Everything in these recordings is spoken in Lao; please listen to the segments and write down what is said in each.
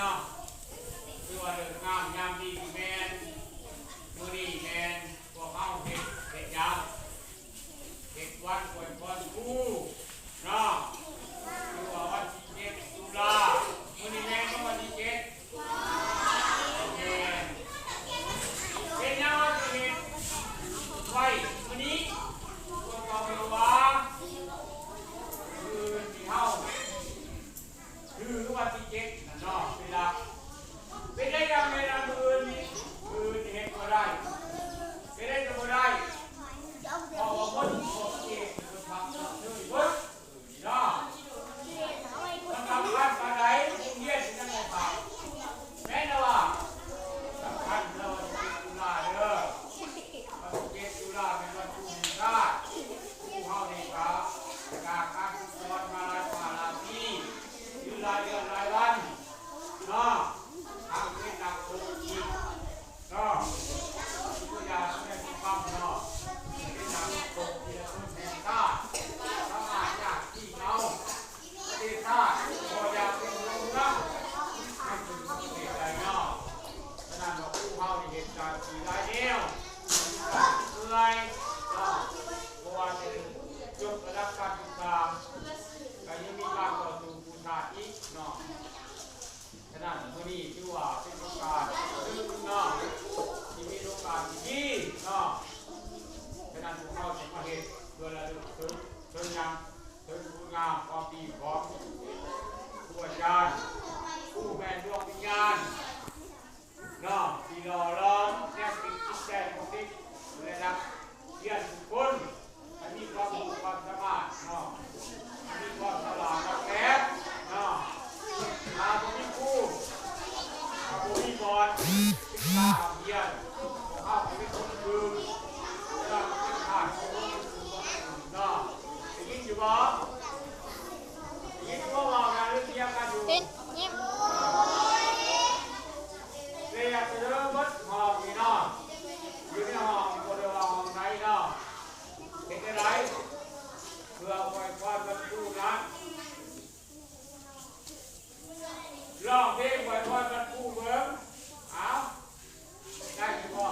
ເນາະ ຖືວ່າເລີກງາມຍາມດີ ແມ່ນ ມື້ນີ້ແມ່ນພວກເຮົາເຮັດ ເຮັດຫຍັງ? ເຮັດວັນອວຍພອນຄູເນາະ ຄືວ່າວັນທີເຈັດຕຸລາ ມື້ນີ້ແມ່ນບໍ່ ວັນທີເຈັດ? ແມ່ນ. ເປັນຫຍັງເຮົາຈຶ່ງເຮັດໄວ້ມື້ນີ້? ພວກເຮົາເຫັນວ່າ ມື້ທີ່ເຮົາ ຄືວັນທີເຈັດນັ້ນເນາະ ເວລາ ເປັນໄດ້ຢ່າງໃດລະ ມື້ອື່ນນີ້ ມື້ອື່ນນີ້ເຮັດບໍ່ໄດ້ ເຮັດໄດ້ກໍບໍ່ໄດ້ ເພາະວ່າຄົນຂອບເຂດເພິ່ນພັກເຊີຍເບິດເນາະ. ມັນສຳຄັນປານໃດ ໂຮງຮຽນຊິຍັງບໍ່ເຂົ້າ ແມ່ນລະວ່າ ສຳຄັນເດີ້ ວັນທີເຈັດຕຸລາເດີ້ ວັນທີເຈັດຕຸລາແມ່ນວັນຄູແຫ່ງຊາດ ຄູເຮົານີ້ກໍຈາກການຝຶກສອນມາຫຼາຍປານຫຼາຍປີ ຫຼື ຫຼາຍເດືອນຫຼາຍວັນເນາະ ທັງເປັນນັກສົກອີກເນາະ ຄືຢ່າງແມ່ນຄຳເນາະ ເປັນນັກສົກທີ່ລະຄົນແຫ່ງຊາດ ສາມາດຍາກທີ່ເອົາ ປະເທດຊາດບໍ່ຢາກເປັນຫົວເມືອງ ໃຫ້ເປັນປະເທດໃດເນາະ. ສະນັ້ນວ່າ ຄູເຮົານີ້ເຮັດໜ້າທີ່ຫຼາຍແນວ ເມື່ອຍເນາະ ບໍ່ວ່າຈະຈົບລະດັບການສຶກສາ ກໍຍັງມີການຕໍ່ສູ້ກູ້ຊາດອີກເນາະ. ສະນັ້ນ ມື້ນີ້ຖືວ່າເປັນໂອກາດໜຶ່ງເນາະ ທີ່ມີໂອກາດທີ່ດີເນາະ. ສະນັ້ນ ພວກເຮົາຈະມາເຮັດເພື່ອລະລຶກເຖິງ ເຖິງຫຍັງ? ເຖິງຄຸນງາມຄວາມດີຂອງຄູອາຈານ ຄູແມ່ນດວງວິນຍານເນາະ ທີ່ຫຼໍ່ຫຼອມແນວຄິດຈິດໃຈຂອງເດັກ ແລະ ນັກຮຽນທຸກຄົນ ໃຫ້ມີຄວາມຮູ້ຄວາມສາມາດເນາະ ໃຫ້ມີຄວາມສະຫຼາດຫຼາກແຫຼມເນາະ. ຖ້າບໍ່ມີຄູ ຖ້າບໍ່ມີບ່ອນສຶກສາຮ່ຳຮຽນ ພວກເຮົາກໍເປັນຄົນອື່ນ ເປັນທາດຂອງຄົນອື່ນເນາະ. ໄດ້ຍິນຢູ່ບໍ່? ໄດ້ຍິນຢູ່ບໍ່ວ່າເວົ້ານະ ຫຼື ຖຽງກັນຢູ່? ໄດ້ຍິນ. ເສຍເສຍເບິດຫ້ອງນີ້ເນາະ ຢູ່ໃນຫ້ອງນີ້ ບໍ່ໄດ້ວ່າຫ້ອງໃດເນາະ. ເຮັດແນວໃດ ເພື່ອອວຍພອນວັນຄູນັ້ນ? ຮ້ອງເພງອວຍພອນວັນຄູເບິ່ງ. ເອົາ ໄດ້ຢູ່ບໍ່?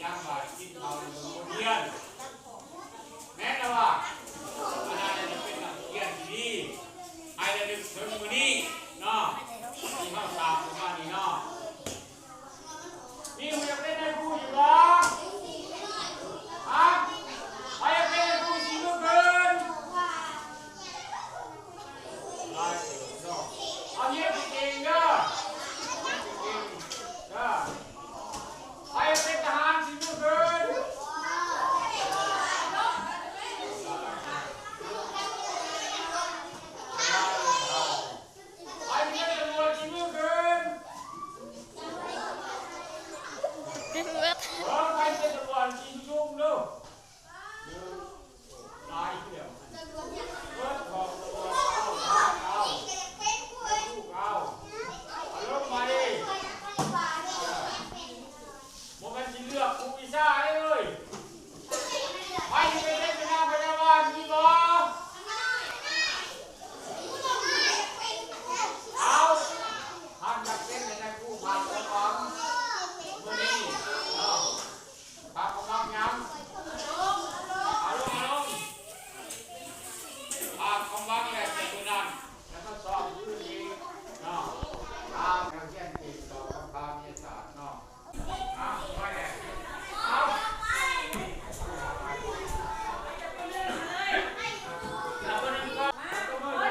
ຍາມບ່າຍກິນເຂົ້າຢູ່ໂຮງຮຽນ ແມ່ນລະວ່າ ອັນນັ້ນຈະເປັນນັກຮຽນທີ່ດີ ໃຫ້ລະນຶກເຖິງມື້ນີ້ເນາະ ທີ່ເຮົາສ້າງຂຶ້ນມານີ້ເນາະ. ມີຜູ້ຢາກເປັນນາຍຄູຢູ່ບໍ່? ຮະ? ໃຜຢາກເປັນນາຍຄູຊີ້ມືຂຶ້ນ. ຫຼາຍເຕີບເນາະ ເອົາຮຽນໃຫ້ເກັ່ງເດີ ຮຽນໃຫ້ເກັ່ງເດີ. ໃຜຢາກເປັນທະຫານຊີ້ມືຂຶ້ນ. ໃຜເປັນຕຳຫຼວດຊີ້ມືຂຶ້ນ. ເບິ່ງໃຜເປັນຕຳຫຼວດຊີ້ສູງໆເດີ. ຫຼາຍເທື່ອ ເບິດຂອງຕົວເອົາ ເອົາ ເອົາ ເອົາລົງມາເດ້. ບໍ່ແມ່ນຊິເລືອກຜູ້ວິຊາເດ້ເອີຍ. ໃຜຊິໄປເປັນພະຍາບານ ມີບໍ່? ເອົາ ທ່ານຢາກເປັນໃຫ້ນາຍຄູພາກປະກອບມື້ນີ້ເນາະ. ພາກຄວາມຫວັງຫຍັງ? ອາລົມ ອາລົມ ພາກຄວາມຫວັງແລ້ວຈະມື້ນັ້ນ ແລ້ວມາສອບມື້ນີ້ເນາະ. ຕາມນັກຮຽນເກັ່ງສອບຄຳຖາມວິທະຍາສາດເນາະ. ເອົາ ໄປແລ້ວ ເອົາ ເອົາ ເອົາ ເອົາ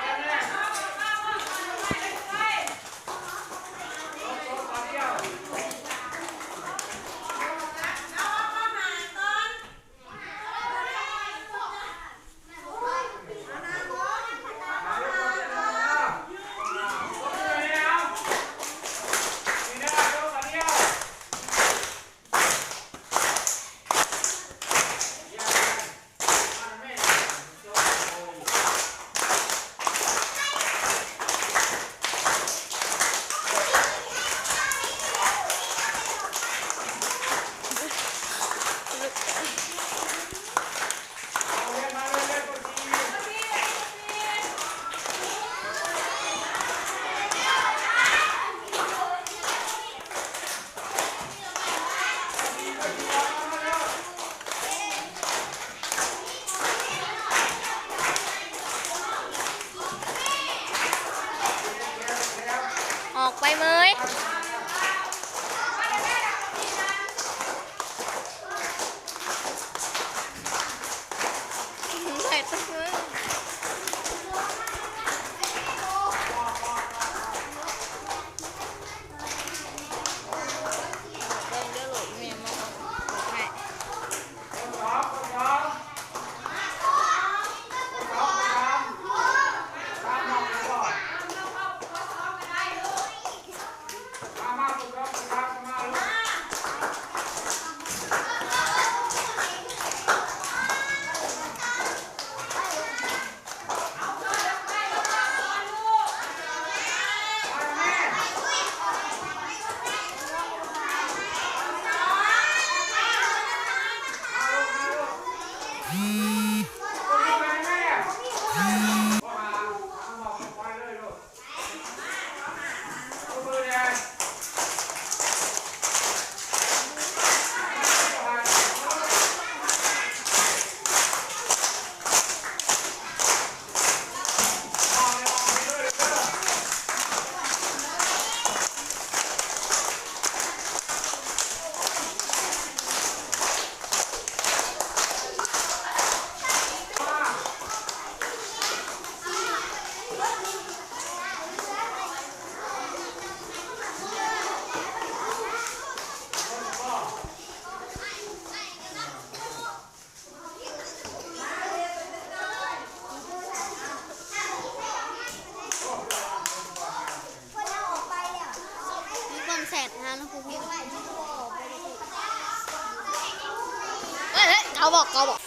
ອອກໄປເມີຍ. ມີຄົນແຊັດຫານະຄູ. ເອີຍ ເອີຍ ເຂົາບອກ ເຂົາບອກ.